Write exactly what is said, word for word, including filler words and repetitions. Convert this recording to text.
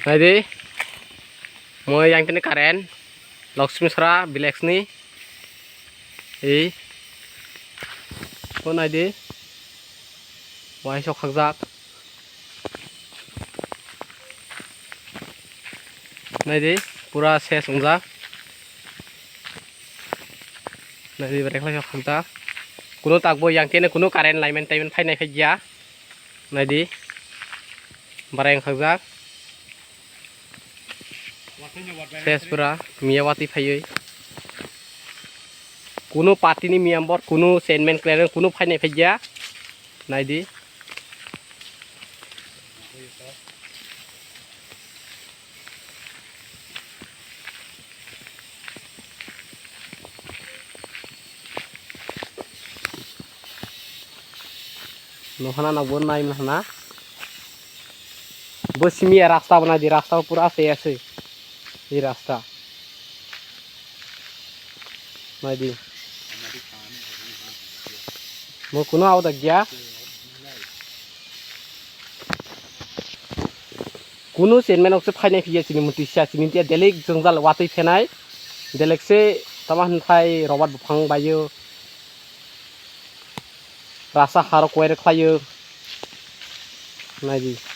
Naidi, mo yang tini current, Lakshmi Sara village ni. Ei, o naidi, wai sok khakjak. Naidi, pura ses wngjak. Naidi, berai khlai sok khakjak. Kuno takbo yang kene kuno current lineman taiman phainai phaiya. Naidi, berai wngkhakjak. Ses pura miya watwi phaiwi. Kuno party ni member, kuno chairman, clearer, kuno phainai phaiya. Naidi. Nohana nokbo nai mano hana. Bo simi ya rasta bo naidi, rasta bo pura se ase. Ei rasta. Naidi. Mo kuno auda gya. Kunu chairman okse phainai phiya chini muti sia chini tia delek jwngjal watwi phenai. Delek se tama hwnphai robat buphang baio. Rasa haro koire khlaio. Naidi.